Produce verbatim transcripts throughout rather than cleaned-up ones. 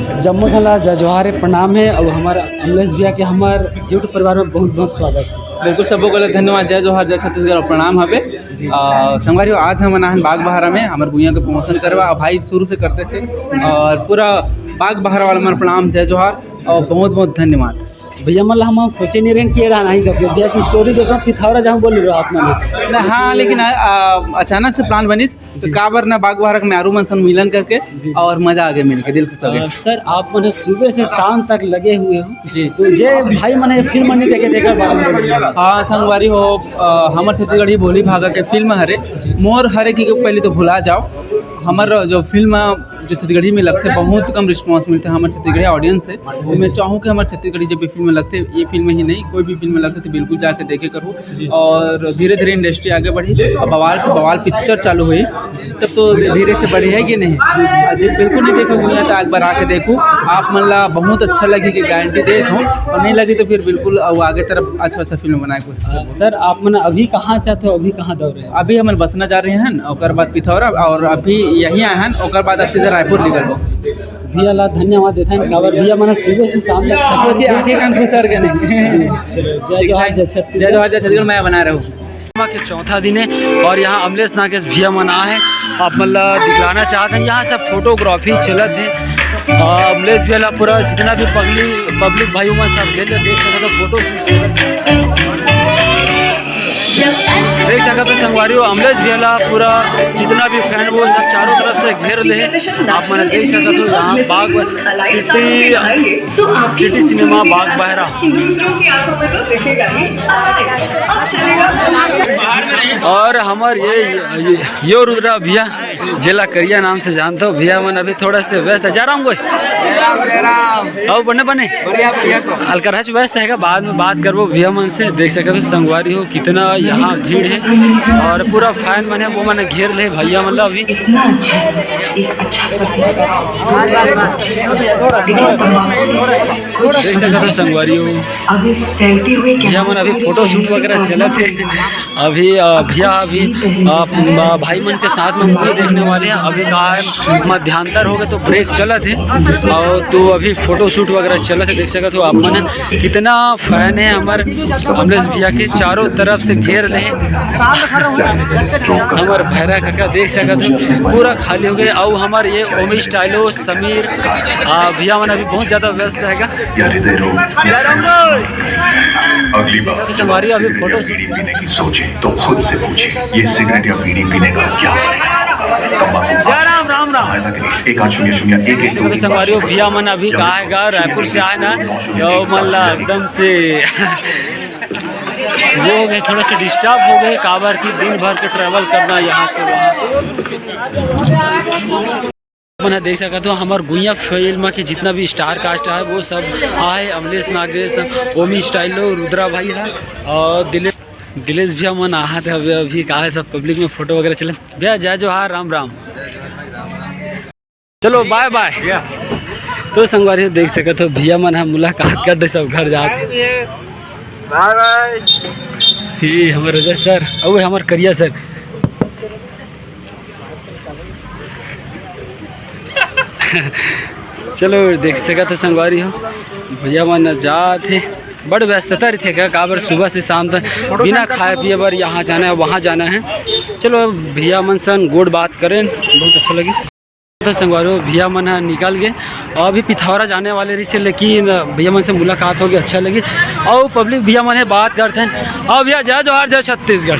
जम्मो झन ला जय जोहार हे, प्रणाम हे। अउ हमर अमलेश भैया के हमर YouTube परिवार में बहुत बहुत स्वागत हे। बिल्कुल, सबो को धन्यवाद, जय जोहार, जय छत्तीसगढ़, प्रणाम हवे। जी। अ, संगवारी हो, आज हमन आहन बागबाहरा में हमर गुइया के promotion करवा, अउ भाई शुरू से करते थे, अउ पूरा बागबाहरा वाला मन प्रणाम, जय जोहार, अउ बहुत बहुत धन्यवाद। भैया मन ला हम सोचे नहीं रहेन कि एड़ा नहीं करके भैया के story देखा, पिथौरा जहाँ बोल रहे हो आप मन। ना, हाँ, लेकिन आ, आ, अचानक से plan बनिस, तो जी। काबर ना बागबाहरा के मेहरू मन संग मिलन करके जी, जी। अउ मजा आगे मिलके दिल खुश हो गया। अ, सर, आप मन सुबह से शाम तक लगे हुए हो। जी। तो जे भाई मन ये फिल्म नहीं देखे, तेकर बारे में बोलिए। हाँ, संगवारी हो, अ, हमर छत्तीसगढ़ी बोली भाखा के फिल्म हरे, मोर हरे कि पहले तो भुला जाओ। हमर जो फिल्म जो छत्तीसगढ़ी में लगथे, बहुत कम response मिलथे हमर छत्तीसगढ़ी audience से। तो मैं चाहूँ कि हमर छत्तीसगढ़ी जब भी फिल्म लगथे, ये फिल्म ही नहीं, कोई भी फिल्म लगथे, तो बिल्कुल जाके देखे करो। जी। अउ धीरे-धीरे industry आगे बढ़ी, अउ बवाल से बवाल picture चालू होही, तब तो धीरे से बढ़ी, है कि नहीं? अउ जब बिल्कुल नहीं देखो गुइया, तो एक बार आके देखो, आप मन ला बहुत अच्छा लगही कि guarantee देत हूँ, अउ नहीं लगी तो फिर बिल्कुल अउ आगे तरफ अच्छा-अच्छा फिल्म बनाए के कोशिश करबो। सर, आप मन अभी कहाँ से आते हो, अभी कहाँ दौड़ रहे हो? अभी हमन बसना जा रहे हैं, ओकर बाद पिथौरा, अउ अभी यहीं आए हैं, ओकर बाद अब सीधा रायपुर निकलबो। भैया ला धन्यवाद देथन, काबर भैया मन सुबह से शाम तक थके आँखी, आँखी कान खुसर के नहीं। जी, चलो, जय जोहार, जय छत्तीसगढ़। जय जोहार, जय छत्तीसगढ़, मैं बना रहे हूँ। के चौथा दिन है अउ यहाँ अमलेश नागेश भैया मन आए हैं, आप मन ला दिखलाना चाहते हैं, यहाँ सब photography चलत है। अ, अमलेश भैया ला पूरा जितना भी पब्लिक, पब्लिक भाई मन सब घेर ले, देख सकते हो photo shoot चलत है। देख सकते हो संगवारी हो, अमलेश भैया ला पूरा जितना भी fan वो सब चारों तरफ से घेर ले। आप मन देख सकते हो यहाँ बाग सिटी, सिटी सिनेमा बागबाहरा। दूसरों की आंखों में तो दिखेगा ही। चलेगा। अउ हमर ये, ये, यो रुद्रा भैया, जेला करिया नाम से जानथो, भैया मन अभी थोड़ा से व्यस्त है। जय राम गोई। जय राम, जय राम। अउ बने, बने? बढ़िया, बढ़िया सर। अलकरहच व्यस्त है, बाद में बात करबो भैया मन से। देख सकते हो संगवारी हो, कितना यहाँ भीड़ है अउ पूरा fan मन है, वो मन घेर ले भैया मन ला अभी। देख सकते हो संगवारी हो, भैया मन अभी photo shoot वगैरह चलत है। अभी, अ, भैया अभी, अ, म-, भाई मन के साथ में movie देखने वाले हैं। अभी का है, मध्यांतर हो गए तो break चलत है। अउ तो अभी photo shoot वगैरह चलत है, देख सकते हो आप मन कितना fan है हमर अमलेश भैया के, चारों तरफ से घेर ले। हमर भैरा काका देख सकते हो पूरा खाली हो गए। अउ हमर ये ओमी स्टाइलो समीर, अ, भैया मन अभी बहुत ज्यादा व्यस्त है। या हृदय रोग। अगली बार संगवारी अभी photo shoot बीड़ी पीने की सोचे तो खुद से पूछे, ये सिगरेट या बीड़ी पीने का क्या फर्क है? तंबाकू। जय राम, राम, राम। एक आठ शून्य शून्य एक एक दो। संगवारी हो, भैया मन अभी कहाँ है गा? रायपुर से आए ना, तो मन ला एकदम से वो हो गए, थोड़ा सा disturb हो गए, काबर की दिन भर के travel करना यहाँ से वहाँ। अपन ह देख सकत हो, हमर गुइया फिल्म के जितना भी star cast है, वो सब आए, अमलेश नागेश, ओमी स्टाइलो, रुद्रा भाई है अउ दिलेश, दिलेश भैया मन आहत है। अभी, अभी का है, सब पब्लिक में photo वगैरह चलत। भैया, जय जोहार, राम राम। चलो, bye bye। तो संगवारी हो, देख सकत हो, भैया मन ह मुलाकात कर दे, सब घर जात। Bye bye। ये हमर रजत सर, अउ हमर करिया सर। चलो, देख सकत हो संगवारी हो, भैया मन जात हे। बड़ व्यस्तता रहिथे का, काबर सुबह से शाम तक बिना खाए पिए बर यहाँ जाना है, वहाँ जाना है। चलो, भैया मन सन गोठ बात करेन, बहुत अच्छा लगिस। तो संगवारी हो, भैया मन ह निकल गे अउ अभी पिथौरा जाने वाले रहिसे, लेकिन भैया मन से मुलाकात होगे, अच्छा लगिस। अउ पब्लिक भैया मन हे, बात करथन। अउ भैया, जय जोहार, जय छत्तीसगढ़।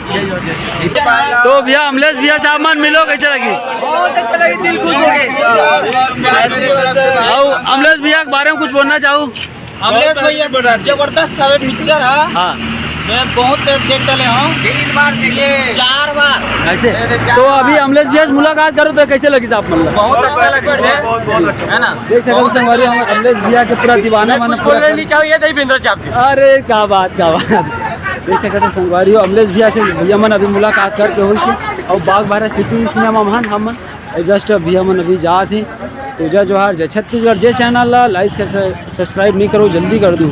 तो भैया, अमलेश भैया से आप मन मिलो, कैसे लगिस? बहुत अच्छा लगिस, दिल खुश हो गए। अउ अमलेश भैया के बारे में कुछ बोलना चाहू? अमलेश भैया, जबरदस्त हवे पिक्चर ह। हाँ। मैं बहुत देख डाले हूँ। तीन बार देखे। चार बार। ऐसे? तो अभी अमलेश भैया से मुलाकात करो तो कैसे लगिस आप मन ला? बहुत अच्छा लगिस है। बहुत, बहुत अच्छा। है ना? देख सकते हो संगवारी, हम अमलेश भैया के पूरा दीवाना मन कुछ पूरा बोलना नहीं चाहूँ, ये देख बिंदर चाप। अरे क्या बात, क्या बात। देख सकते हो संगवारी हो, अमलेश भैया से भैया मन अभी मुलाकात करके होइस हे अउ बागबाहरा सिटी सिनेमा मन हमन अउ just भैया मन अभी जात हे। तो जय जोहार, जय छत्तीसगढ़। जे channel ला like, subscribe नहीं करो, जल्दी कर दो।